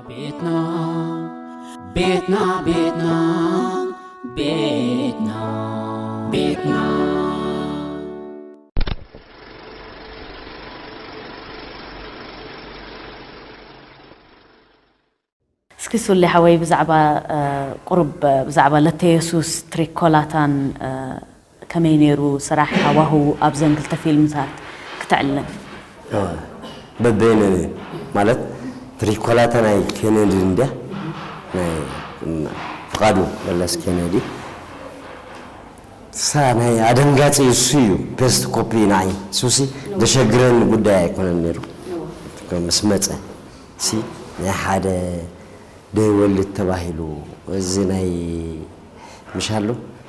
ቤትና ቤትና ቤትና ቤትና ቤትና እስኪ ሱሊ ሓወይ ብዛዕባ ቁሩብ ብዛዕባ ለተየሱስ ትሪኮላታን ከመይ ነይሩ ስራሕ ሃዋሁ ኣብዘን ክልተ ፊልምታት ክተዕልለን? በበይነን ማለት ትሪኮላታ ናይ ኬነዲ እንድያ ናይ ፍቓዱ መለስ ኬነዲ ሳ ናይ ኣደንጋፂ እሱ እዩ። ፔስት ኮፒ ንዓይ ሱሲ ደሸግረኒ ጉዳይ ኣይኮነን ነይሩ ምስ መፀ ሲ ናይ ሓደ ደይወልድ ተባሂሉ እዚ ናይ ምሻሎ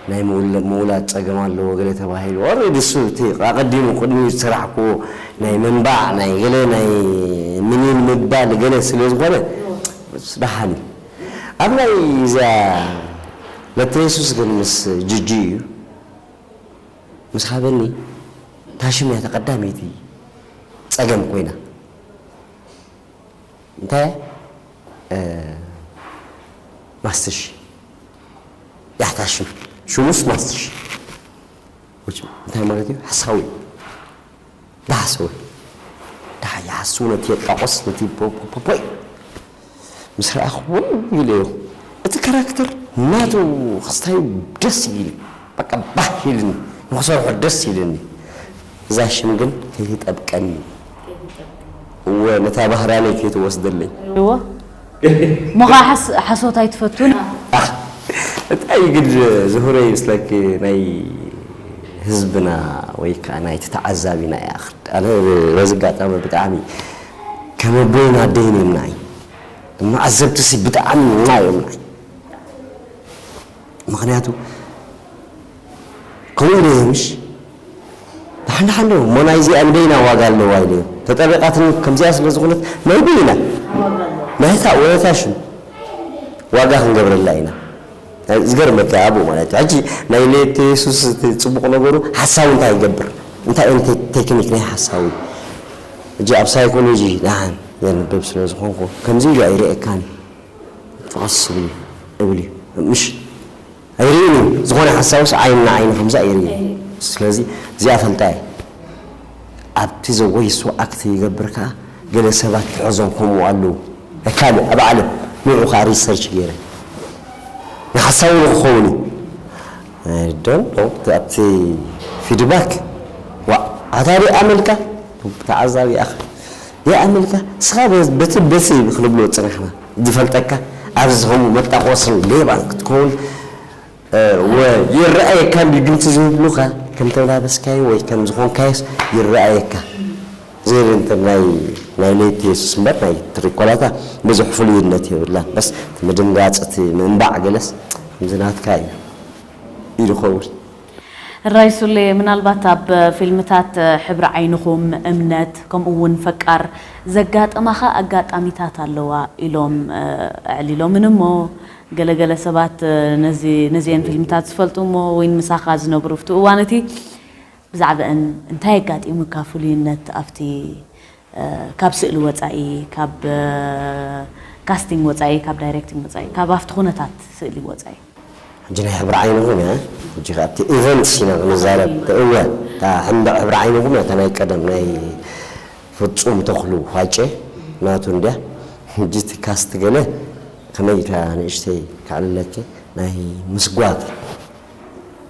ናይ ምውላድ ፀገም ኣለዎ ገለ ተባሂሉ ኦረዲ እሱ እቲ ኣቐዲሙ ቅድሚኡ ዝሰራሕክዎ ናይ ምንባዕ ናይ ገለ ናይ ምኒን ምባል ገለ ስለ ዝኾነ ደሓን እዩ። ኣብ ናይ እዚኣ ለተ የሱስ ግን ምስ ጅጂ እዩ ምስ ሃበኒ ታሽም እያ ተቐዳመይቲ ፀገም ኮይና እንታይ ማስትሽ ያሕታሽም ሽሙስ ማስትሽ እንታይ ማለት እዩ ሓሳዊ ዳሓሰወ ዳሓ ይሓስቡ ነቲ የጣቆስ ነቲ ፖፖይ ምስ ረኣኽዎ ኢለዮ እቲ ካራክተር ናቱ ክስታዩ ደስ ይብል በቃ ባህ ኢልኒ ንክሰርሖ ደስ ኢልኒ እዛ ሽም ግን ከይትጠብቀኒ እወ ነታ ባህራነይ ከይትወስደለይ እዎ ሞኻ ሓስ- ሓሶት ኣይትፈቱን እንታይ ግድ ዝሁረይ ምስለክ ናይ ህዝብና ወይ ከዓ ናይቲ ተዓዛቢና እያ ኣነ በዚ ኣጋጣሚ ብጣዕሚ ከም ኣቦይን ኣደይን እዮም ንዓይ መዓዘብትሲ ብጣዕሚ ንዓይ እዮም ንዓይ ምኽንያቱ ከምኡ ኢለ ምሽ ደሓን ደሓን ዶ እሞ ናይዚኣ ንበይና ዋጋ ኣለዋ ኢለ ተጠቢቓትኒ ከምዚኣ ስለ ዝኾነት ናይ በይና ናይታ ወለታ ሽም ዋጋ ክንገብረላ ኢና ዝገርመካ ኣብኡ ማለት እዩ ሕጂ ናይ ሌት የሱስ እቲ ፅቡቕ ነገሩ ሓሳዊ እንታይ ይገብር እንታይ ን ቴክኒክ ናይ ሓሳዊ ሕጂ ኣብ ሳይኮሎጂ ደሓን የንብብ ስለ ዝኾንኩ ከምዚ ኢሉ ኣይርእየካን እዩ ፍቐስ እብል እዩ እብል እዩ ምሽ ኣይርእን እዩ ዝኾነ ሓሳውስ ዓይኒ ንዓይኒ ከምዚ ኣይርእን እዩ ስለዚ እዚኣ ፈልጣ እየ ኣብቲ ዘወይሱ ኣክት ይገብር ከዓ ገለ ሰባት ትሕዞም ከምኡ ኣለዉ ካልእ ኣብ ዓለም ንዑ ከዓ ሪሰርች ገይረ ንሓሳዊ ንክኸውን እዩ ዶን ኣብቲ ፊድባክ ዋ ኣታ ሪኣ መልካ ተዓዛቢ ኣኸ ሪኣ መልካ ስኻ በቲ በቲ ክንብሎ ፅናሕና ዝፈልጠካ ኣብዚ ከምኡ መጣቆስን ሌባን ክትከውን ይረኣየካ እንዲ ድምፂ ዝህብሉካ ከም ተላበስካዮ ወይ ከም ዝኾንካዮስ ይረኣየካ ዝብል እንተ ናይ ናይ ለይቲ የሱስ እምበር ናይ ትሪኮላታ ብዙሕ ፍሉይነት የብላን በስ እቲ ምድንጋፅ እቲ ምእንባዕ ገለስ ከምዚ ናትካ እዩ እዩ ዝኸውን ራይሱሌ ምናልባት ኣብ ፊልምታት ሕብሪ ዓይንኹም እምነት ከምኡ እውን ፈቃር ዘጋጠማኻ ኣጋጣሚታት ኣለዋ ኢሎም ኣዕሊሎምን እሞ ገለገለ ሰባት ነዚአን ፊልምታት ዝፈልጡ እሞ ወይ ምሳኻ ዝነብሩ ፍቲ እዋን እቲ ብዛዕባአን እንታይ ኣጋጢሙካ ፍሉይነት ኣብቲ ካብ ስእሊ ወፃኢ ካብ ካስቲንግ ወፃኢ ካብ ዳይሬክቲንግ ወፃኢ ካብ ኣብቲ ኩነታት ስእሊ ወፃኢ ሕጂ ናይ ሕብሪ ዓይንኹም እያ ሕጂ ኣብቲ ኢቨንትስ ኢና ክንዛረብ እወ እታ ሕንበዕ ሕብሪ ዓይንኹም እያ እታ ናይ ቀደም ናይ ፍፁም ተኽሉ ፋጨ ናቱ እንድያ ሕጂ እቲ ካስት ገለ ከመይ ኢልካ ንእሽተይ ከዕልለኪ ናይ ምስጓግ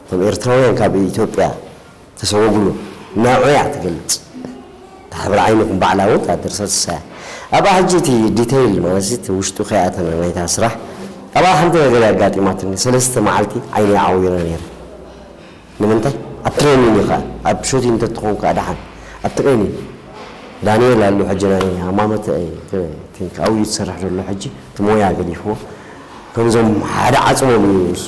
እቶም ኤርትራውያን ካብ ኢትዮጵያ ተሰወግሉ ናዑ እያ ትገልፅ እታ ሕብሪ ዓይንኹም ባዕላ እውን እታ ድርሰት እሳ እያ ኣብኣ ሕጂ እቲ ዲተይል ማለት እቲ ውሽጡ ከይኣተና ናይታ ስራሕ ኣብኣ ሓንቲ ነገር ኣጋጢማትኒ ሰለስተ መዓልቲ ዓይነይ ዓዊረ ነይረ ንምንታይ ኣብ ትሬኒን እዩ ከዓ ኣብ ሹቲንግ እንተትኾን ከዓ ደሓን ኣብ ትሬኒን ዳንኤል ኣሎ ሕጂ ናይ ሃይማኖት ኣብኡ እዩ ዝሰርሕ ዘሎ ሕጂ እቲ ሞያ ገዲፍዎ ከምዞም ሓደ ዓፅሞም እዩ እሱ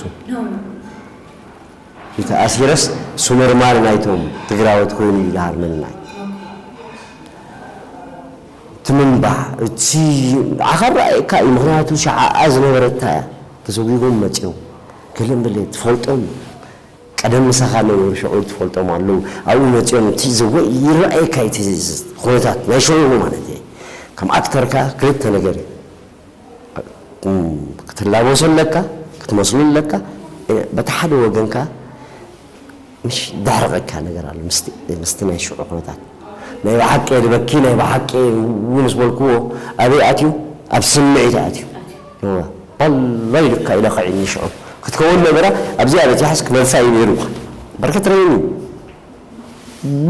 ተኣሲረስ እሱ መርማሪ ናይቶም ትግራወት ኮይኑ እዩ ዝሃርመኒ ናይ እቲ ምንባሕ እቲ ዓኻ ረኣየካ እዩ ምክንያቱ ሸዓኣ ዝነበረታ እያ ተሰጒጎም መፅዮም ገለ በለ ትፈልጦም ቀደም ምሳኻ ነበሩ ሽዑ ትፈልጦም ኣለዉ ኣብኡ መፅዮም እቲ ዘወ ይረኣየካ እቲ ኩነታት ናይ ሸውኡ ማለት እየ ከም ኣክተር ከዓ ክልተ ነገር እዩ ክትላበሶ ኣለካ፣ ክትመስሉ ኣለካ። በቲ ሓደ ወገን ከኣ ምሽ ደሕርቐካ ነገር ኣሎ ምስቲ ናይ ሽዑ ኩነታት። ናይ ብሓቂ ድበኪ ናይ ብሓቂ ምስ በልክዎ ኣበይ ኣትዩ? ኣብ ስምዒት ኣትዩ። እዋ ኣላ ኢልካ ኢለ ኸዒኒ ሽዑ ክትከውን ነበራ። ኣብዚኣ በቲሓስ ክመልሳ እዩ ነይሩ። በርከት ረይኒ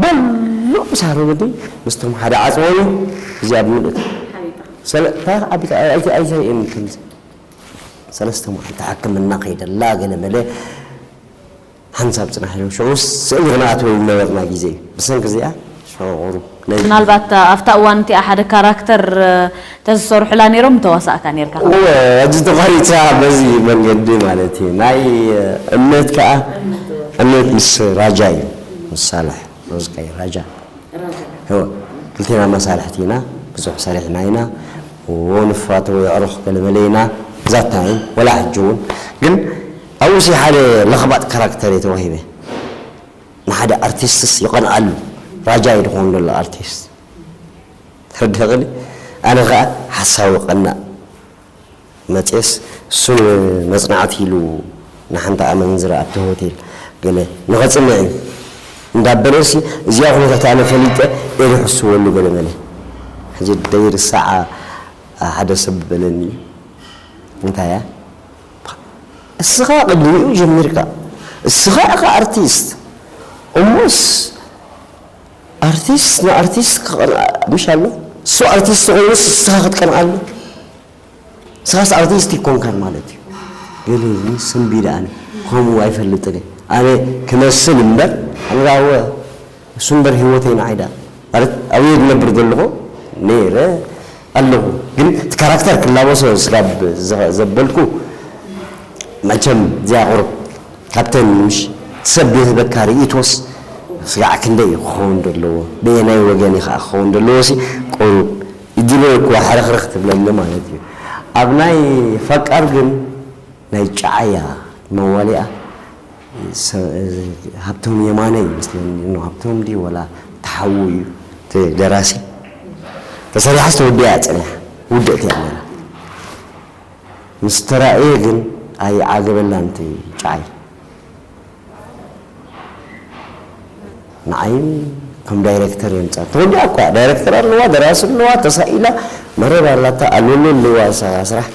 በሎ ሳሮ ግዲ ምስቶም ሓደ ዓጽወኒ እዚኣ ብምልእት ሰለታ ኣቢታ ኣይተ ኣይተ ከምዚ ሰለስተ መዓልቲ ሕክምና ከይደላ ገለ መለ ሓንሳብ ጽናሕ ኢሎም ሽዑ ስእሊ ክንኣትወ ዝነበርና ግዜ እዩ። ብሰንኪ እዚኣ ሽዑ ቁሩብ ናይ ምናልባት ኣብታ እዋን እቲኣ ሓደ ካራክተር ተዝሰርሑላ ነይሮም ምተዋሳእካ ነርካ። እወ፣ ሕጂ ተቋሪጻ በዚ መንገዲ ማለት እዩ። ናይ እምነት ከኣ እምነት ምስ ራጃ እዩ። ምስ ሳልሕ ሮዝቃይ ራጃ። እወ፣ ክልቴና መሳርሕቲ ኢና፣ ብዙሕ ሰሪሕና ኢና። እዎ ንፋተው የዕሩኽ ገለመለ ኢና። ዛታ እዩ፣ ወላ ሕጂ እውን። ግን ኣብኡ ሲ ሓደ ለኽባጥ ካራክተር እየ ተዋሂበ። ንሓደ ኣርቲስትስ ይቐንኣሉ። ራጃ እዩ ድኸውን ዘሎ ኣርቲስት። ተረድእኽኒ? ኣነ ኸኣ ሓሳዊ ቀናእ መጽየስ እሱ ንመጽናዕቲ ኢሉ ንሓንቲ ኣመንዝራ ኣብቲ ሆቴል ገለ ንኸጽንዕ እዩ እንዳበለሲ እዚኣ ኩነታት ኣነ ፈሊጠ ኤሪ ሕስወሉ ገለ መለ። ሕጂ ደይርሳዓ ሓደ ሰብ በለኒ። እንታይ እያ? እስኻ ቅድሚኡ ጀሚርካ። እስኻ ኢኻ ኣርቲስት። እሞስ ኣርቲስት ንኣርቲስት ክቐንኣ ምሽ ኣሎ? እሱ ኣርቲስት ኮይኑስ እስኻ ክትቀንኣሉ? ንስኻስ ኣርቲስት ይኮንካን ማለት እዩ። ገለ ስንቢደ ኣነ ከምኡ ኣይፈልጥን እየ። ኣነ ክመስል እምበር ኣነ ደኣ እወ እሱ እምበር ህይወተይ ንዓይ ደኣ ማለት ኣብየ ዝነብር ዘለኹ ነይረ ኣለኹ። ግን እቲ ካራክተር ክላበሶ ስጋብ ዘ- ዘበልኩ መቸም እዚኣ ቁሩብ ካብተን ምሽ ሰብ ዝህበካ ርእይቶስ ስጋዕ ክንደይ እዩ ክኸውን ዘለዎ? በየናይ ወገን እዩ ከዓ ክኸውን ዘለዎ ሲ ቁሩብ ይድልወኩ ሕርኽርኽ ትብለኒ ማለት እዩ። ኣብ ናይ ፈቃር ግን ናይ ጨዓያ መዋሊኣ ሰ- ሃብቶም የማነ እዩ መስለኒ። ኖ ሃብቶም ድዩ ወላ ተሓዉ እዩ እቲ ደራሲ። ተሰሪሓስ ተወዲኣ እያ ጸኒሓ። ውድእቲ እያ ነይራ። ምስ ተራእየ ግን ኣይዓገበላን እቲ ጨዓይ። ንዓይ ከም ዳይሬክተር የምጻ ተወዲኣ እኳ ዳይሬክተር ኣለዋ፣ ደራሲ ኣለዋ፣ ተሳኢላ መረብ ኣላታ ኣልወሎ ኣለዋ እሳ ስራሕ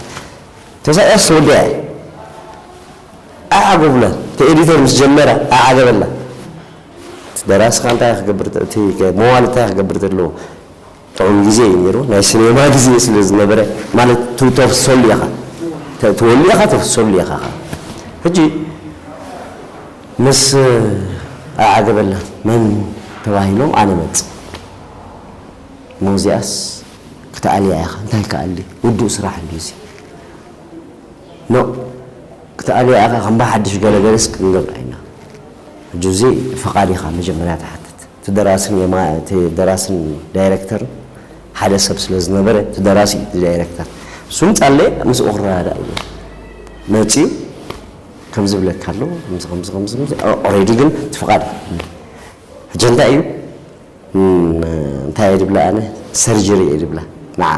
ተሳኢላስ ተወዲኣ እያ። ኣይዓገቡላን። እቲ ኤዲተር ምስ ጀመረ ኣይዓገበላን። እቲ ደራሲ ከኣ እንታይ ክገብር እቲ መዋል እንታይ ክገብር ዘለዎ? ጥዑም ግዜ እዩ ነይሩ። ናይ ሲኔማ ግዜ ስለ ዝነበረ ማለት ቱ- ተፍሰሉ ኢኻ ተ- ትወሉ ኢኻ ተፍሰሉ ኢኻ ኸ። ሕጂ ምስ ኣዓገበላ መን ተባሂሎም ኣነ መጽ ሞዚያስ ክትኣልያ ኢኻ እንታይ ክኣሊ ውዱእ ስራሕ እንዲዚ ኖ ክትኣልያ ኢኻ ከም ብሓድሽ ገለገለስ ክንገብር ኢና። ሕጂ እዚ ፍቓድ ኢኻ መጀመርያ ትሓትት። እቲ ደራስን የማ- እቲ ደራስን ዳይሬክተርን ሓደ ሰብ ስለ ዝነበረ እቲ ደራሲ እዩ እቲ ዳይሬክተር። እሱ ምጻለይ ምስኡ ክረዳዳእ እዩ መጺኡ ከምዚ ብለካ ኣሎ ከምዚ ከምዚ ከምዚ ከምዚ ኦ- ኦሬዲ ግን እቲ ፍቓድ እዩ። ሕጂ እንታይ እዩ እም፣ እንታይ እየ ድብላ ኣነ ሰርጀሪ እየ ድብላ ንዓ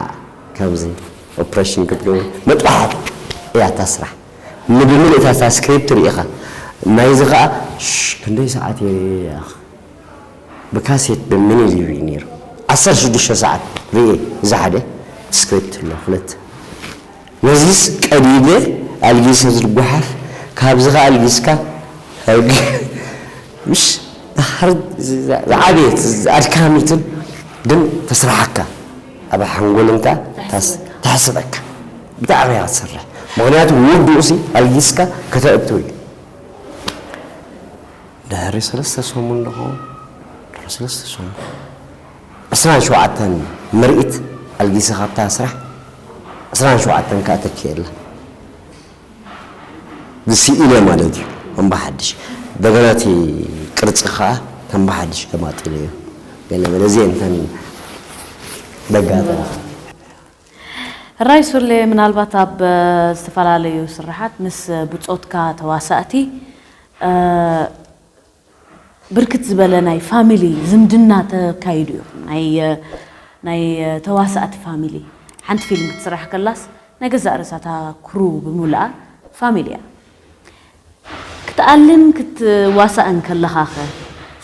ከምዚ ኦፕሬሽን ክትገብር መጥባሕቲ እያ እታ ስራሕ። ንብምልእታ እታ ስክሪፕት ርኢኻ ናይዚ ኸዓ ሽ- ክንደይ ሰዓት እየ ርኢኻ ብካሴት ብምኒል እዩ ርኢዩ ነይሩ። ዓሰርተ ሽዱሽተ ሰዓት ርኤ እዚ ሓደ ስክሪፕት ኣሎ ክልተ ነዚስ ቀዲደ ኣልጊሰ ዝጓሓፍ ካብዚ ኸዓ ኣልጊስካ ሕግ ምሽ ዝዓበየት ኣድካሚትን ግን ተስራሓካ ኣብ ሓንጎልንካ ተሕስበካ ብጣዕሚ እያ ክትሰርሕ ምክንያቱ ውዱእ ሲ ኣልጊስካ ከተእትው እዩ ድሕሪ ሰለስተ ሰሙን ዶ ኸውን ድሕሪ ሰለስተ ሰሙን ዕስራን ሸውዓተን ምርኢት ኣልጊሰ ካብታ ስራሕ ዕስራን ሸውዓተን ከኣ ተኪኤላ ዝስኢለ ማለት እዩ እምባ ሓድሽ እንደገና እቲ ቅርፂ ከኣ ተምባ ሓድሽ ገማጢለ እዩ ገለ በለ እዚአን እተን ደጋጠ ራይ ሱሌ ምናልባት ኣብ ዝተፈላለዩ ስራሓት ምስ ብጾትካ ተዋሳእቲ ብርክት ዝበለ ናይ ፋሚሊ ዝምድና ተካይዱ እዩ ናይ ናይ ተዋሳእቲ ፋሚሊ ሓንቲ ፊልም ክትስራሕ ከላስ ናይ ገዛእ ርእሳታ ክሩ ብምሉኣ ፋሚሊ እያ። ክትኣልን ክትዋሳእን ከለኻኸ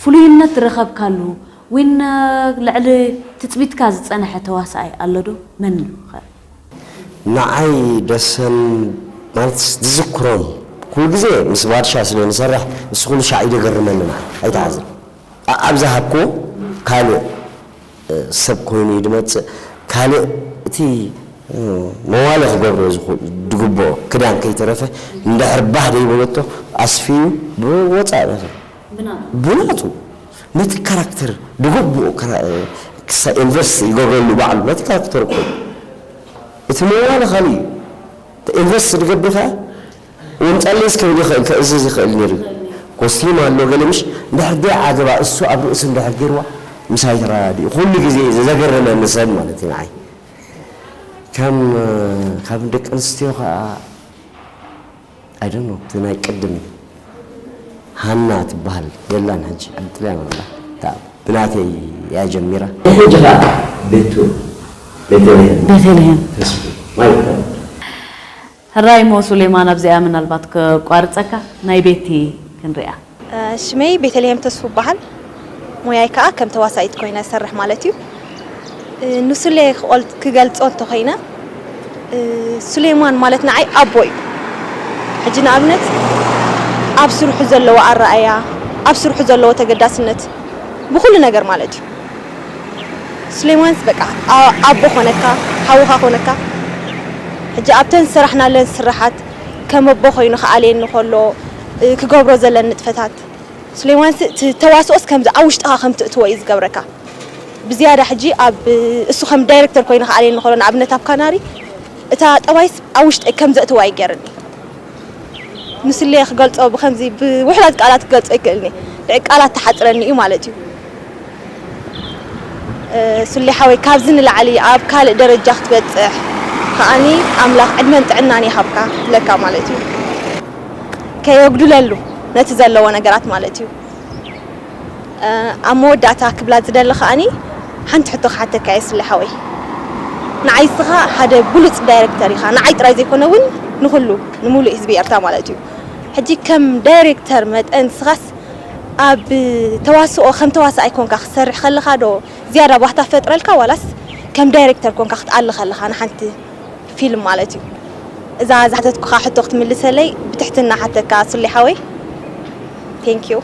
ፍሉይነት ዝረኸብካሉ ዊን ልዕሊ ትጽቢትካ ዝጸንሐ ተዋሳኣይ ኣሎ ዶ? መን እዩ ኸ? ንዓይ ደሰን ማለት ዝዝክሮም ኩሉ ግዜ ምስ ባድሻ ስለ ንሰርሕ እሱ ኩሉ ሻዕ ይደገርመኒ ንዓይ ኣይተዓዝን ኣብ ዝሃብኩ ካልእ ሰብ ኮይኑ እዩ ድመፅእ ካልእ እቲ መዋለ ክገብሮ ዝግብኦ ክዳን ከይተረፈ እንድሕር ባህ ደይበለቶ ኣስፍዩ ብወፃእ ነፈ ብናቱ ነቲ ካራክተር ብግቡእ ክሳ ኢንቨስት ይገብረሉ ባዕሉ ነቲ ካራክተር እኮ እቲ መዋለ ካልእ እዩ ኢንቨስት ዝገብር ከዓ ወምፃለይ እስከ ይብል ይኽእል ከእዝዝ ይኽእል ነይሩ ኮስቲም ኣሎ ገለ ምሽ እንድሕር ደይ ዓገባ እሱ ኣብ ርእሱ እንድሕር ገይርዋ ምሳይ ተራዲኡ ኩሉ ግዜ ዘገረመኒ ሰብ ማለት እዩ ንዓይ ከም ካብ ደቂ ኣንስትዮ ከዓ I don't know እቲ ናይ ቅድም እዩ ሃና ትበሃል የላን ሕጂ ኣብ ጥልያን ኣላ እታ ብናተይ እያ ጀሚራ ሕጂ ከዓ ቤቱ ቤተልሔም ቤተልሔም ተስፉ ማለት ነው ሕራይ ሞ ሱሌማን ኣብዚኣ ምናልባት ከቋርፀካ ናይ ቤቲ ክንሪኣ ሽመይ ቤተልሔም ተስፉ በሃል ሞያይ ከዓ ከም ተዋሳኢት ኮይነ ሰርሕ ማለት እዩ ንሱሌ ክገልፆ እንተኮይነ ሱሌማን ማለት ንዓይ ኣቦ እዩ ሕጂ ንኣብነት ኣብ ስርሑ ዘለዎ ኣረኣያ ኣብ ስርሑ ዘለዎ ተገዳስነት ብኩሉ ነገር ማለት እዩ ሱሌማንስ በቃ ኣቦ ኮነካ ሓውካ ኮነካ ሕጂ ኣብተን ዝሰራሕናለን ስራሓት ከም ኣቦ ኮይኑ ክኣልየኒ ከሎ ክገብሮ ዘለን ንጥፈታት ሱሌማንስ ተዋስኦስ ከምዚ ኣብ ውሽጥኻ ከም ትእትዎ እዩ ዝገብረካ ብዝያዳ ሕጂ ኣብ እሱ ከም ዳይረክተር ኮይኑ ክኣልየኒ ከሎ ንኣብነት ኣብ ካናሪ እታ ጠባይስ ኣብ ውሽጠይ ከም ዘእትዋ ይገርኒ ንስሌ ክገልጾ ብከምዚ ብውሕዳት ቃላት ክገልጾ ይክእልኒ ብዕቃላት ተሓጽረኒ እዩ ማለት እዩ ስሌ ሓወይ ካብዚ ንላዕሊ ኣብ ካልእ ደረጃ ክትበጽሕ ከኣኒ ኣምላኽ ዕድመን ጥዕናን ይሃብካ ለካ ማለት እዩ ከየጉድለሉ ነቲ ዘለዎ ነገራት ማለት እዩ ኣብ መወዳእታ ክብላ ዝደሊ ከኣኒ ሓንቲ ሕቶ ክሓተካ እየ ስለ ሓወይ ንዓይ ስኻ ሓደ ብሉፅ ዳይረክተር ኢኻ ንዓይ ጥራይ ዘይኮነ እውን ንኩሉ ንምሉእ ህዝቢ ኤርትራ ማለት እዩ ሕጂ ከም ዳይሬክተር መጠን ስኻስ ኣብ ተዋስኦ ከም ተዋሳኣይ ኮንካ ክሰርሕ ከለኻ ዶ ዝያዳ ባህታ ፈጥረልካ ዋላስ ከም ዳይሬክተር ኮንካ ክትኣሊ ከለኻ ንሓንቲ ፊልም ማለት እዩ እዛ ዝሓተትኩኻ ሕቶ ክትምልሰለይ ብትሕትና ሓተካ ሱሌ ሓወይ thank you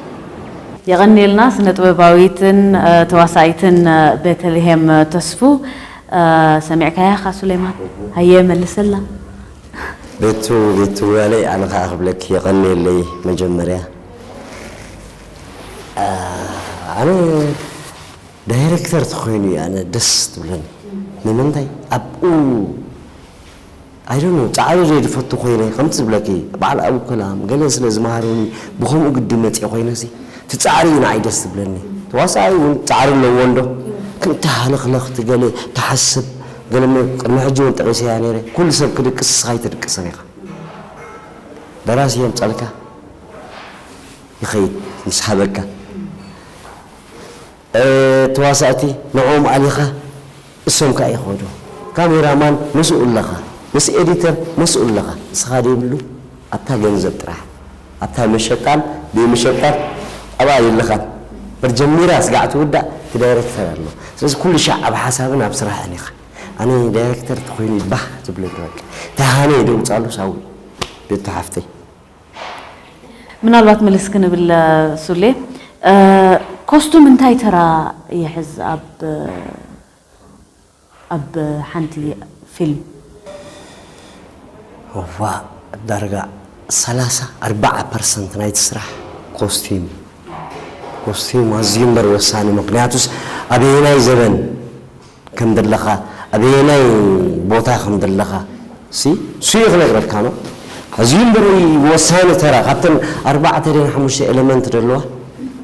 የቐንየልና ስነ ጥበባዊትን ተዋሳኢትን ቤተልሔም ተስፉ ሰሚዕካያ ካ ሱሌማን ሃየ መልሰላ ቤቱ ቤቱ ያለይ ኣነ ከዓ ክብለክ የቐንየለይ መጀመርያ ኣነ ዳይሬክተር ተኮይኑ እዩ ኣነ ደስ ትብለኒ ንምንታይ ኣብኡ I don't know ፃዕሪ ዘይድፈቱ ኮይነ ከምቲ ዝብለኪ በዓል ኣብኮላም ገለ ስለ ዝመሃሩኒ ብከምኡ ግዲ መፅእ ኮይነ ሲ እቲ ፃዕሪ እዩ ንዓይ ደስ ዝብለኒ ተዋሳኣይ እውን ፃዕሪ ኣለዎ እንዶ ከምቲ ሃለክለክቲ ገለ ተሓስብ ገለ ቅድሚ ሕጂ እውን ጠቂሰያ ነይረ ኩሉ ሰብ ክድቅስ ስኻ ኣይትድቅስን ኢኻ ደራሲ የምፀልካ ይኸይድ ምስ ሃበካ ተዋሳእቲ ንዕኦም ኣሊኻ እሶም ከኣ ይኸዱ ካሜራማን ምስኡ ኣለኻ ምስ ኤዲተር ምስኡ ኣለኻ ንስኻ ዘይብሉ ኣብታ ገንዘብ ጥራሕ ኣብታ መሸጣን ዘይመሸጣን ኣብኣ የለኻን መጀመርያ ስጋዕ ትውዳእ እቲ ዳይረክተር ኣሎ ስለዚ ኩሉ ሻዕ ኣብ ሓሳብን ኣብ ስራሕን ኢኻ ኣነ ዳይረክተር ተኮይኑ ባህ ትብለኒ በቃ ተሃነ ደውፃሉ ሳዊ ቤቱ ሓፍተይ ምናልባት ምልስ ክንብል ሱሌ ኮስቱም እንታይ ተራ ይሕዝ ኣብ ኣብ ሓንቲ ፊልም ዋ ዳርጋ ሰላሳ ኣርባዓ ፐርሰንት ናይቲ ስራሕ ኮስቲም ኮስቲም ኣዝዩ እምበር ወሳኒ ምክንያቱስ ኣበየናይ ዘበን ከም ዘለኻ ኣበየናይ ቦታ ከም ዘለኻ ሲ እሱ እዩ ክነግረካ ነው ሕዚ እምበር ወሳኒ ተራ ካብተን ኣርባዕተ ደን ሓሙሽተ ኤለመንት ዘለዋ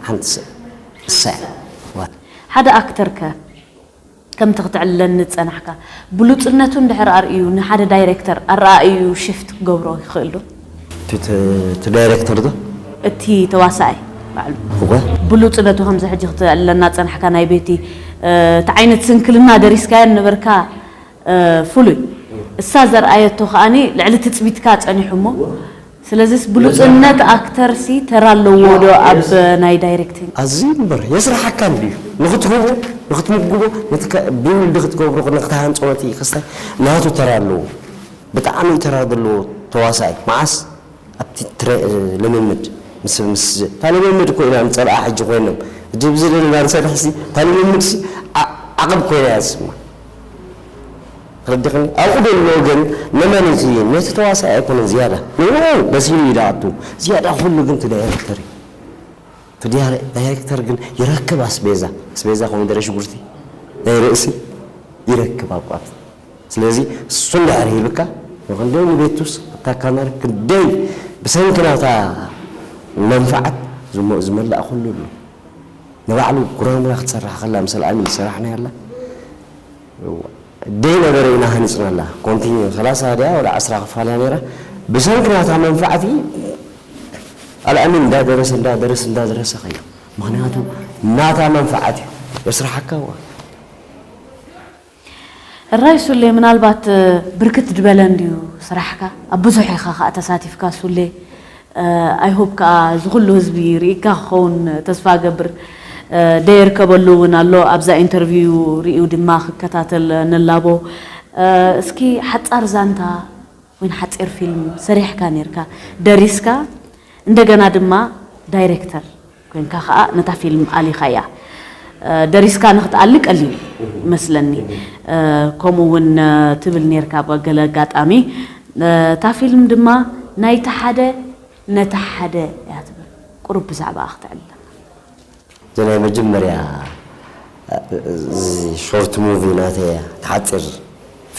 ሓንቲ ሰብ እሳ እያ ሓደ ኣክተር ከ ከምቲ ክትዕልለኒ ዝጸናሕካ ብሉጽነቱ እንድሕር ኣርእዩ ንሓደ ዳይሬክተር ኣረኣእዩ ሽፍት ክገብሮ ይኽእል ዶ? እቲ ዳይሬክተር ዶ? እቲ ተዋሳኣይ ባዕሉ እወ ብሉጽነቱ ከምዚ ሕጂ ክትዕልለና ዝጸናሕካ ናይ ቤቲ እቲ ዓይነት ስንክልና ደሪስካዮ ነበርካ ፍሉይ እሳ ዘርኣየቶ ከኣኒ ልዕሊ ትጽቢትካ ጸኒሑ እሞ፣ ስለዚስ ብሉጽነት ኣክተርሲ ተራ ኣለዎ ዶ ኣብ ናይ ዳይሬክቲንግ? ኣዝዩ እምበር የስርሓካ እንድዩ። ንኽትህቦ፣ ንኽትምግቦ፣ ንትከ- ቢውልድ ክትገብሮ፣ ንክትሃንጾ ነቲ ክስታይ ናቱ ተራ ኣለዎ። ብጣዕሚ እዩ ተራ ዘለዎ ተዋሳኣይ። መዓስ ኣብቲ ትረ- ልምምድ ምስ ምስ እታ ልምምድ እኮ ኢና ንፀልኣ ሕጂ ኮይኖም እዚ ብዚ ዘለና ንሰርሕ ሲ እታ ልምምድ ሲ ዓ- ዓቐብ ኮይና እያ ዝስማ ረዲኽኒ ኣብኡ ዘሎ ግን ንመን እቲ ነቲ ተዋሳኢ ኣይኮነን ዝያዳ ንኡ በሲሉ እዩ ዳኣቱ ዝያዳ ኩሉ ግን እቲ ዳይሬክተር እዩ እቲ ዳይሬክተር ግን ይረክብ ኣስቤዛ ኣስቤዛ ኮሚደረ ሽጉርቲ ናይ ርእሲ ይረክብ ኣብቋት ስለዚ እሱ እንድሕር ሂብካ ንክንደይ ንቤቱስ ኣብታ ካናሪ ክንደይ ብሰንኪ ናታ መንፍዓት ዝመ- ዝመላእ ኩሉ ኣሎ ንባዕሉ ጉራሙራ ክትሰርሕ ከላ ምስ ኣልኣሚን ዝሰራሕናያ ኣላ ደይ ነበረ ኢና ሃኒፅናላ ኮንቲኒ ሰላሳ ድያ ወላ ዓስራ ክፋል እያ ነይራ ብሰንኪ ናታ መንፍዓት ኣልኣሚን እንዳደረሰ እንዳደረሰ እንዳደረሰ ከይዱ ምክንያቱ ናታ መንፍዓት እዩ የስርሓካ እዋ እራይ ሱሌ ምናልባት ብርክት ዝበለ እንድዩ ስራሕካ ኣብ ብዙሕ ኢኻ ከዓ ተሳቲፍካ ሱሌ ኣይሆብ ከዓ ዝኩሉ ህዝቢ ርኢካ ክኸውን ተስፋ ገብር ደየርከበሉ እውን ኣሎ ኣብዛ ኢንተርቪው ርኢዩ ድማ ክከታተል ንላቦ እስኪ ሓፃር ዛንታ ወይን ሓፂር ፊልም ሰሪሕካ ነርካ ደሪስካ እንደገና ድማ ዳይሬክተር ኮይንካ ከዓ ነታ ፊልም ኣሊኻያ ደሪስካ ንክትኣሊ ቀሊል መስለኒ ከምኡ እውን ትብል ነርካ በገለ ኣጋጣሚ እታ ፊልም ድማ ናይቲ ሓደ ነቲ ሓደ እያ ትብል ቁሩብ ብዛዕባ ክትዕልለና እዚ ናይ መጀመርያ እዚ ሾርት ሙቪ ናተይ እያ ትሓፅር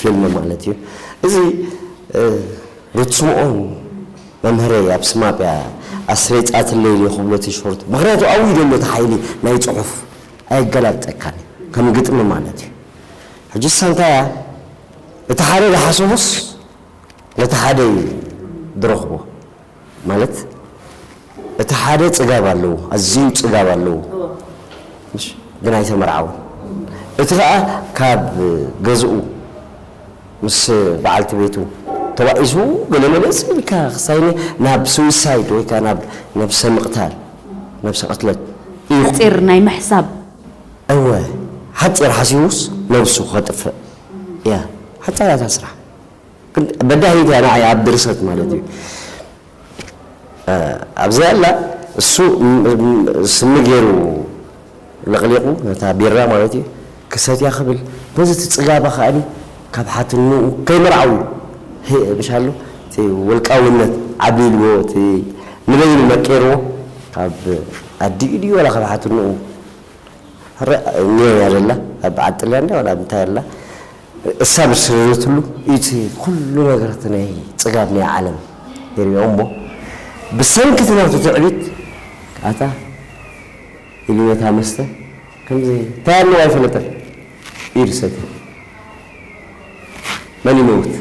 ፊልም ማለት እዩ እዚ ሩት ስምኦን መምህረይ ኣብ ስማብ እያ ኣስሬፃትለይ ኢለ ክብሎ እቲ ሾርት ምክንያቱ ኣብኡ ዘሎ እቲ ሓይሊ ናይ ፅሑፍ ኣየገላብጠካን እዩ ከም ግጥሚ ማለት እዩ ሕጂ እሳ እንታይ እያ እቲ ሓደ ዝሓሰቦስ ነቲ ሓደ እዩ ዝረኽቦ ማለት እቲ ሓደ ፅጋብ ኣለዎ ኣዝዩ ፅጋብ ኣለዎ ግን ኣይተመርዓወን እቲ ከዓ ካብ ገዝኡ ምስ በዓልቲ ቤቱ ተባኢሱ ገለመለ ኢልካ ክሳይኒ ናብ ስዊሳይድ ወይ ከዓ ናብ ነብሰ ምቕታል ነብሰ ቅትለት እዩ ሓፂር ናይ ምሕሳብ እወ ሓፂር ሓሲቡስ ነብሱ ከጥፍእ እያ ሓፃራታ ስራሕ በዳሂት እያ ንዓይ ኣብ ድርሰት ማለት እዩ ኣብዚኣ ኣላ እሱ ስሚ ገይሩ ለቕሊቑ ነታ ቢራ ማለት እዩ ክሰትያ ክብል በዚ እቲ ፅጋባ ከኣኒ ካብ ሓትንኡ ከይመርዓው ምሻሉ እቲ ወልቃውነት ዓብሊልዎ እቲ ንበይኑ መቂርዎ ካብ ኣዲኡ ድዩ ወላ ካብ ሓትንኡ ኒዮ እያ ዘላ ኣብ ዓጥልያ እንዳ ወላ እንታይ ኣላ እሳ ብስረረትሉ እቲ ኩሉ ነገር እቲ ናይ ፅጋብ ናይ ዓለም ይሪኦ እሞ ብሰንኪ እቲ ናቱ ትዕቢት ኣታ ኢሉ ነታ መስተ ከምዚ እንታይ ኣለዎ ኣይፈለጠን ኢዱ ሰትዩ መን ይመውት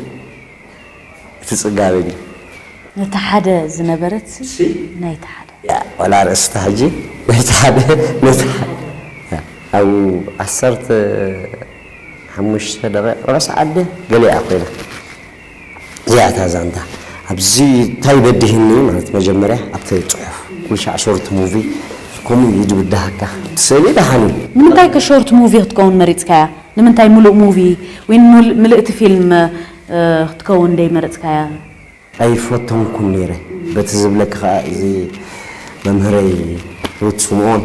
እቲ ፅጋበኛ ነቲ ሓደ ዝነበረት ናይቲ ሓደ ዋላ ኣርእስታ ሕጂ ነቲ ሓደ ነቲ ሓደ ኣብ ዓሰርተ ሓሙሽተ ደቂቕ ርዕሲ ዓዲ ገለ እያ ኮይና እዚኣ እታ ዛንታ ኣብዚ እንታይ በዲህኒ ማለት መጀመርያ ኣብቲ ፅሑፍ ኩልሻዕ ሾርት ሙቪ ከምኡ እዩ ዝብድሃካ እቲ ስእሊ ደሓን እዩ ንምንታይ ከ ሾርት ሙቪ ክትከውን መሪፅካያ ንምንታይ ሙሉእ ሙቪ ወይ ምልእቲ ፊልም ክትከውን ደይ መረፅካያ ኣይፈተንኩን ነይረ። በቲ ዝብለኪ ከኣ እዚ መምህረይ ሩት ስምኦን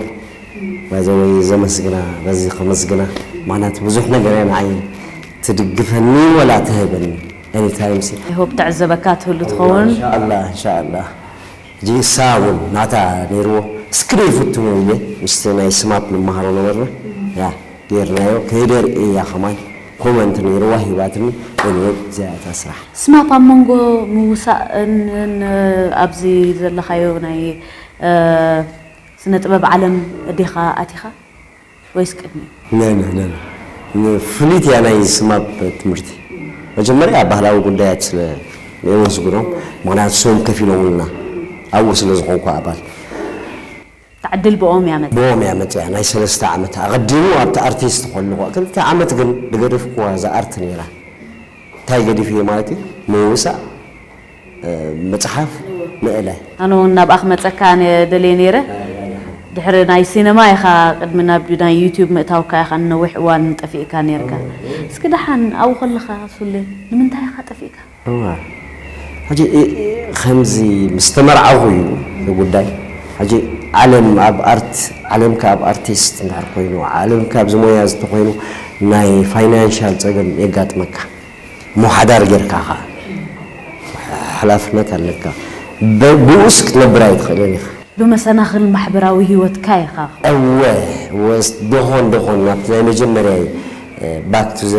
ባይዘወይ ዘመስግና በዚ ከመስግና ምኽንያቱ ብዙሕ ነገር እያ ንዓይ ትድግፈኒ ወላ ትህበኒ anytime ሲ I hope ትዕዘበካ ትህሉ ትኸውን። እንሻኣላ እንሻኣላ ሕጂ እሳ እውን ናታ ነይርዎ እስኪ ዶ ይፍትኑ ኢለ ምስቲ ናይ ስማፕ ንመሃሮ ነበርና ያ ጌርናዮ ከይደርኢ እያ ከማን ኮመንት ነይርዋ ሂባትኒ anyway እዚኣ እያ እታ ስራሕ። ስማፕ ኣብ መንጎ ምውሳእን ኣብዚ ዘለኻዮ ናይ ስነ ጥበብ ዓለም ዲኻ ኣቲኻ ወይስ ቅድሚኡ? ነነ ነነ ፍልይቲ እያ ናይ ስማፕ ትምህርቲ መጀመርያ ባህላዊ ጉዳያት ስለ የመስግኖ ምክንያቱ ሰውም ከፊሎምልና ኣብኡ ስለ ዝኾንኩ ኣባል ተዕድል ብኦም እያ መፅያ። ብኦም እያ መፅያ ናይ ሰለስተ ዓመት ኣቐዲሙ ኣብቲ ኣርቲስት ከለኹ ክልተ ዓመት ግን ዝገደፍኩዋ እዛ ኣርት ነይራ። እንታይ ገዲፍ እየ ማለት እዩ ምውሳእ፣ መፅሓፍ ምእላይ። ኣነ እውን ናብኣ ክመፀካ እየ ደልየ ነይረ። ድሕሪ ናይ ሲነማ ኢኻ ቅድሚ ናብ ናይ ዩቲዩብ ምእታውካ ኢኻ ንነዊሕ እዋን ጠፊእካ ነይርካ። እስኪ ደሓን ኣብኡ ከለኻ ሱሌ ንምንታይ ኢኻ ጠፊእካ? እዋ ሕጂ እ- እ- ከምዚ ምስ ተመርዓኹ እዩ እቲ ጉዳይ። ሕጂ ዓለም ኣብ ኣርት ዓለምካ ኣብ ኣርቲስት እንድሕር ኮይኑ ዓለምካ ኣብዚ ሞያ እዚ ተኮይኑ ናይ ፋይናንሻል ፀገም የጋጥመካ። እሞ ሓዳር ጌርካ ኸዓ ሓላፍነት ኣለካ። ብ- ብኡስ ክትነብር ኣይትኽእልን ኢኻ። ብመሰናኽል ማሕበራዊ ህይወትካ ኢኻ። እወ ወስ ደኾን ደኾን ናብቲ ናይ መጀመርያ ባክ ቱ ዘ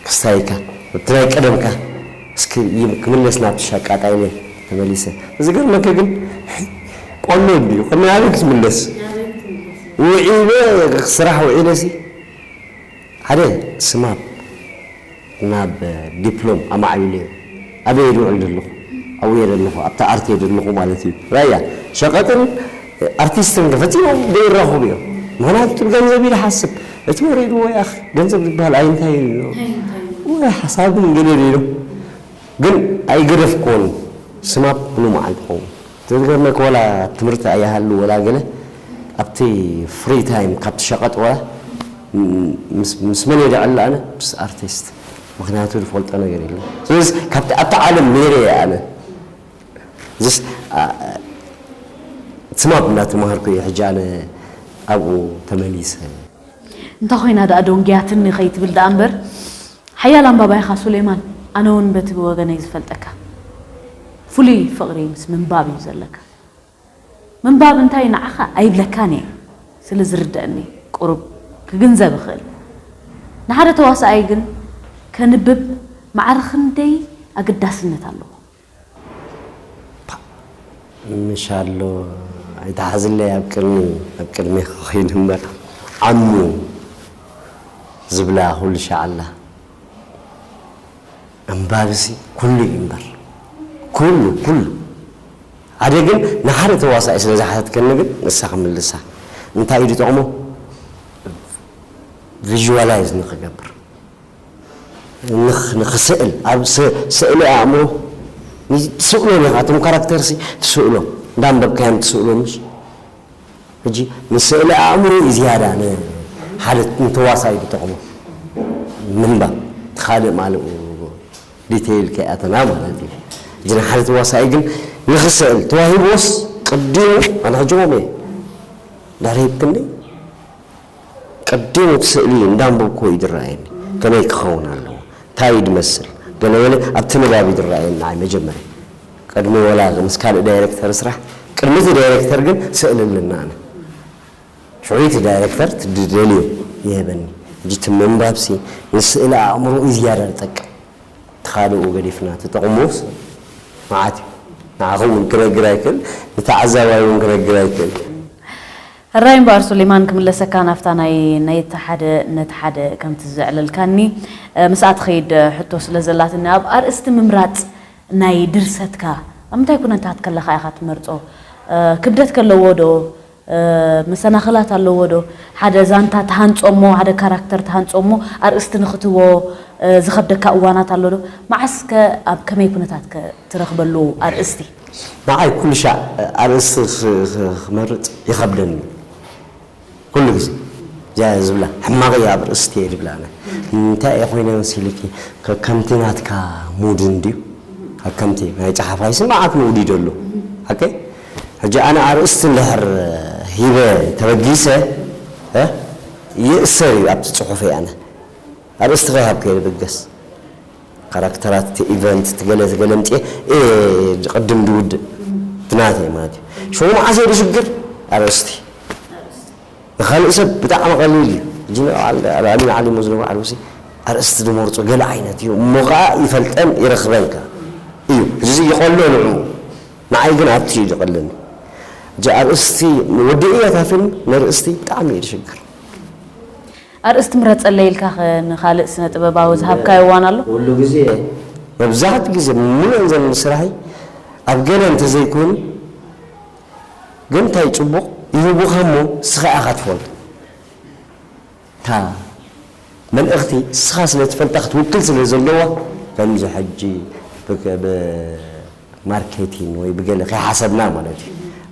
ክስታይካ እቲ ናይ ቀደምካ እስኪ ይም- ክምለስ ናብቲ ሻቃጣይነ ተመሊሰ። ዝገርመካ ግን ቆሎ እንድዩ ቅድሚ ናበይ ክትምለስ ውዒለ ስራሕ ውዒለ ሲ ሓደ ስማፕ ናብ ዲፕሎም ኣማዕቢለ ኣበይ ድውዕል ዘለኹ ኣብየ ዘለኹ ኣብታ ኣርት ዘለኹ ማለት እዩ። ራያ ሸቐጥን ኣርቲስትን ፈፂሞም ዘይራኸቡ እዮም። ምክንያቱ እቲ ገንዘብ ኢሉ ሓስብ እቲ ወረድዎ ያኽ ገንዘብ ዝበሃል ኣይንታይ እዩ ወይ ሓሳብን ገለ ኢሉ ግን ኣይገደፍክዎን ስማፕ ብሉ መዓልቲ ኸውን ትዝገርመ ወላ ትምህርቲ ኣይሃሉ ወላ ገለ ኣብቲ ፍሪ ታይም ካብቲ ሸቐጥ ወላ ምስ መን የድዕል ኣነ ምስ ኣርቲስት ምክንያቱ ዝፈልጦ ነገር የለን ስለዚ ካብቲ ኣብቲ ዓለም ነይረ እየ ኣነ ዝስ ስማፕ እናተማሃርኩ እየ ሕጂ ኣነ ኣብኡ ተመሊሰ እንተ ኮይና ደኣ ዶንግያትኒ ከይትብል ደኣ እምበር ሓያል ኣንባባይኻ ሱሌማን ኣነ እውን በቲ ብወገነይ ዝፈልጠካ ፍሉይ ፍቕሪ ምስ ምንባብ እዩ ዘለካ ምንባብ እንታይ ንዓኻ ኣይብለካን እየ ስለ ዝርደአኒ ቁሩብ ክግንዘብ እኽእል ንሓደ ተዋሳኣይ ግን ከንብብ ማዕረ ክንደይ ኣገዳስነት ኣለዎ ምሽ ኣሎ ኣይትሓዝለይ ኣብ ቅድሚ ኣብ ቅድሜ ኮይኑ እምበር ዓሙ ዝብላ ኩሉ ሻዕ ኣላ ኣንባብሲ ኩሉ እዩ እምበር ኩሉ ኩሉ ሓደ ግን ንሓደ ተዋሳኢ ስለ ዝሓተትከኒ ግን ንሳ ክምልሳ እንታይ እዩ ዝጠቕሞ ቪዥዋላይዝ ንክገብር ንኽ- ንኽስእል ኣብ ስ- ስእሊ ኣእምሮ ትስእሎ ኢኻ እቶም ካራክተርሲ ትስእሎ እንዳንበብካዮም ትስእሎ ምሽ ሕጂ ንስእሊ ኣእምሮ እዩ ዝያዳ ንሓደ ንተዋሳኢ ዝጠቕሞ ምንባብ እቲ ካልእ ማለኡ ዲቴይል ከይኣተና ማለት እዩ ሕጂ ንሓደ ተዋሳኢ ግን ንኽስእል ተዋሂብዎስ ቅዲሙ ኣነ ሕጂ ከምኡ እየ ድሕሪ ሂብክኒ ቀዲሙ እቲ ስእሊ እንዳንበብኩዎ እዩ ዝረኣየኒ ከመይ ክኸውን ኣለዎ እንታይ እዩ ዝመስል ገለገለ ኣብቲ ንባብ እዩ ዝረኣየኒ ንዓይ መጀመርያ ቅድሚ ወላ ምስ ካልእ ዳይረክተር ስራሕ ቅድሚ እቲ ዳይረክተር ግን ስእሊ ኣለና ኣነ ሽዑ እቲ ዳይረክተር እቲ ዝደልዮ ይህበኒ ሕጂ እቲ ምንባብሲ ንስእሊ ኣእምሮ እዩ ዝያዳ ዝጠቅም እቲ ካልኡ ገዲፍና ተጠቕሞስ መዓት እዩ ንዓኹም እውን ክነግር ኣይክእል ንተዓዛባይ እውን ክነግር ኣይክእል ሕራይ እምበኣር ሱሌማን ክምለሰካ ናብታ ናይ ነቲ ሓደ ነቲ ሓደ ከምቲ ዘዕለልካኒ ምስኣ ትኸይድ ሕቶ ስለ ዘላትኒ ኣብ ኣርእስቲ ምምራፅ ናይ ድርሰትካ ኣብ ምንታይ ኩነታት ከለኻ ኢኻ ትመርፆ ክብደት ከለዎ ዶ መሰናኽላት ኣለዎ ዶ ሓደ ዛንታ ትሃንፆ እሞ ሓደ ካራክተር ትሃንፆ እሞ ኣርእስቲ ንኽትቦ ዝኸብደካ እዋናት ኣሎ ዶ መዓስ ከ ኣብ ከመይ ኩነታት ከ ትረኽበሉ ኣርእስቲ ንዓይ ኩሉ ሻዕ ኣርእስቲ ክመርፅ ይኸብደኒ ኩሉ ግዜ እዚኣ ዝብላ ሕማቕ እያ ኣብ ርእስቲ እየ ዝብላ ኣነ እንታይ እየ ኮይነ መሲልኪ ከከምቲ ናትካ ሙድ እንድዩ ከከምቲ ናይ ፀሓፋይ ስምዓት ምውዲ ደሎ ሓቀይ ሕጂ ኣነ ኣርእስቲ እንድሕር ሂበ ተበጊሰ ይእሰር እዩ ኣብቲ ፅሑፈይ ኣነ ኣርእስቲ ከይሃብከ ይብገስ ካራክተራት እቲ ኢቨንት እቲ ገለ እቲ ገለ ምፅኤ እየ ዝቕድም ዝውድእ ብናተይ ማለት እዩ ሽዑ መዓስ እየ ዝሽግር ኣርእስቲ ንኻልእ ሰብ ብጣዕሚ ቀሊል እዩ ሕጂ ንዓሊ ዓሊሞ ዝነብሩ ዓለምሲ ኣርእስቲ ዝመርፁ ገለ ዓይነት እዩ እሞ ከዓ ይፈልጠን ይረኽበን ከዓ እዩ እዚ ይቐሎ ንዑ ንዓይ ግን ኣብቲ እዩ ዝቐለኒ ሕጂ ኣርእስቲ ወዲ እያ እታ ፊልም ነርእስቲ ብጣዕሚ እየ ዝሽግር ኣርእስቲ ምረፀለይ ኢልካ ኸ ንኻልእ ስነ ጥበባዊ ዝሃብካዮ እዋን ኣሎ? ኩሉ ግዜ መብዛሕትኡ ግዜ ምሉእን ዘመን ስራሐይ ኣብ ገለ እንተዘይኮይኑ ግን እንታይ ፅቡቕ ይህቡኻ እሞ ንስኻ ኢኻ ትፈልጦ እታ መልእኽቲ እስኻ ስለ ትፈልጣ ክትውክል ስለ ዘለዋ ከምዚ ሕጂ ብማርኬቲን ወይ ብገለ ከይሓሰብና ማለት እዩ።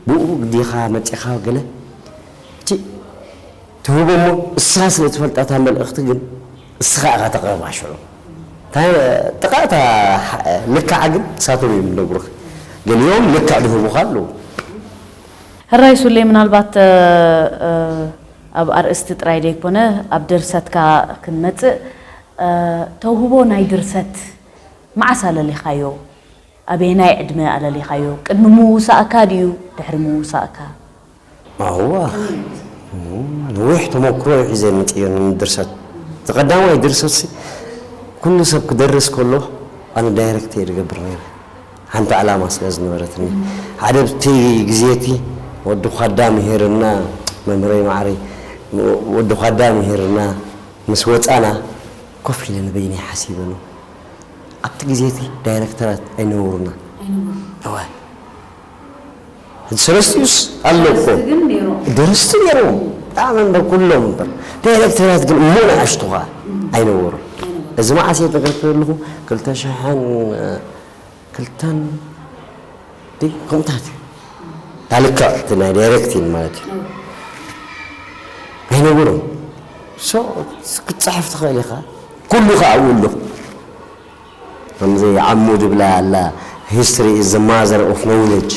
ብኡ ዲኻ መፂኻ ገለ እቲ ትህቦ እሞ እስኻ ስለ ትፈልጣ እታ መልእኽቲ ግን እስኻ ኢኻ ተቕርባ ሽዑ። እንታይ ጥቓ እታ ልክዓ ግን እሳቶም እዮም ዝነግሩኻ። ገሊኦም ልክዕ ዝህቡኻ ኣለዉ። ሕራይ ሱሌ ምናልባት ኣብ ኣርእስቲ ጥራይ ዘይኮነ ኣብ ድርሰትካ ክንመጽእ ተውህቦ ናይ ድርሰት መዓስ ኣለሊኻዮ? ኣበየናይ ዕድመ ኣለሊኻዮ? ቅድሚ ምውሳእካ ድዩ ድሕሪ ምውሳእካ? ኣዋ ነዊሕ ተመክሮ እዩ ሒዘ መፅዮ ንድርሰት። እቲ ቀዳማይ ድርሰት ሲ ኩሉ ሰብ ክደርስ ከሎ ኣነ ዳይረክት እየ ዝገብር ነይረ። ሓንቲ ዕላማ ስለ ዝነበረትኒ ሓደ ብቲ ግዜ እቲ ወዲ ኳዳ ምሂርና መምህረይ ማዕረይ ወዲ ኳዳ ምሂርና ምስ ወፃና ኮፍ ኢለ ንበይነይ ሓሲበ ነው ኣብቲ ግዜ እቲ ዳይረክተራት ኣይነበሩና እዋ ሕጂ ሰለስቲኡስ ኣሎ እኮ ደረስቲ ነይሮም ብጣዕሚ እንበር ኩሎም እንበር ዳይረክተራት ግን እሞ ንኣሽቱ ከዓ ኣይነበሩ እዚ መዓስ እየ ተገርክ ዘለኹ ክልተ ሽሕን ክልተን ከምታት እዩ ታልክዕ እቲ ናይ ዳይሬክቲን ማለት እዩ ኣይነበሩን ክትፅሕፍ ትኽእል ኢኻ ኩሉ ከዓ ኣብኡ ኣሎ ከምዚ ዓሙ ድብላ ኣላ history is the mother of knowledge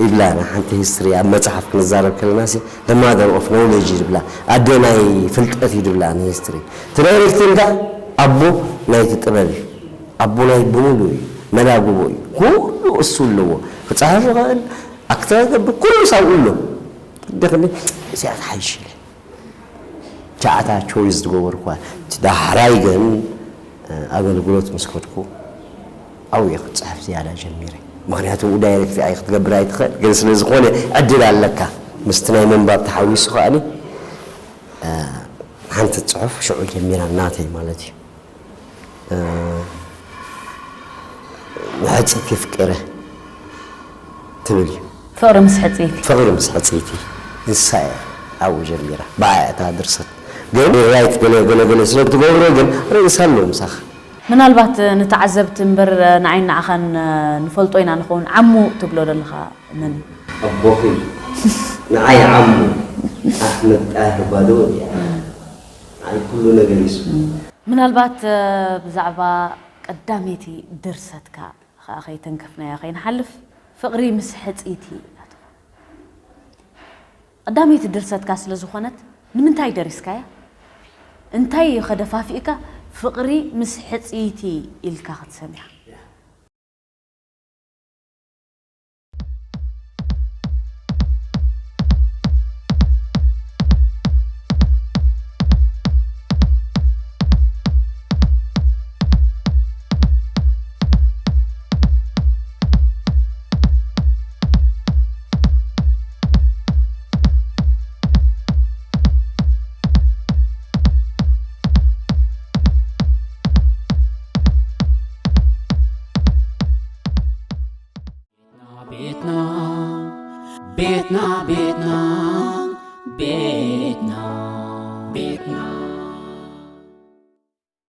ይብላ ሓንቲ history ኣብ መፅሓፍ ክንዛረብ ከለና the mother of knowledge ይብላ ኣደ ናይ ፍልጠት እዩ ድብላ history እቲ ዳይሬክቲን ከዓ ኣቦ ናይቲ ጥበብ እዩ ኣቦ ናይ ብምሉ እዩ መላግቦ እዩ ኩሉ እሱ ኣለዎ ክፀሓፍ ይኽእል ኣክተር ገብር ኩሉ ሳብኡ ኣሎ ደኸኒ እዚኣ ትሓይሽ ኢለ ቻዕታ ቾይስ ዝገበርኳ ዳሕራይ ግን ኣገልግሎት ምስ ከድኩ ኣብኡ እየ ክፅሕፍ ዝያዳ ጀሚረ ምክንያቱ ዳይሬክት ኣይ ክትገብር ኣይትኽእል ግን ስለ ዝኾነ ዕድል ኣለካ ምስቲ ናይ ምንባብ ተሓዊሱ ከኣኒ ሓንቲ ፅሑፍ ሽዑ ጀሚራ ናተይ ማለት እዩ ንሕፅይቲ ፍቅረ ትብል እዩ ፍቅሪ ምስ ሕፅይቲ ፍቅሪ ምስ ሕፅይቲ ንሳ እያ ኣብኡ ጀሚራ ብዓያ እታ ድርሰት ግን ራይት ገለ ገለ ገለ ስለ ትገብሮ ግን ርእሳ ኣሎ ምሳኻ ምናልባት ንተዓዘብቲ እምበር ንዓይን ንዓኻን ንፈልጦ ኢና ንኸውን ዓሙ ትብሎ ዘለኻ መን እዩ ኣቦኺ ንዓይ ዓሙ ኣሕመድ ጣህር ባዶ እያ ንዓይ ኩሉ ነገር ይስሙ ምናልባት ብዛዕባ ቀዳመይቲ ድርሰትካ ኸዓ ከይተንከፍናዮ ከይንሓልፍ ፍቕሪ ምስ ሕፅይቲ እያ ትብል። ቀዳመይቲ ድርሰትካ ስለ ዝኾነት ንምንታይ ደሪስካያ? እንታይ እዩ ከደፋፊእካ ፍቕሪ ምስ ሕፅይቲ ኢልካ ክትሰምያ? ቤትና ቤትና ቤትና ቤትና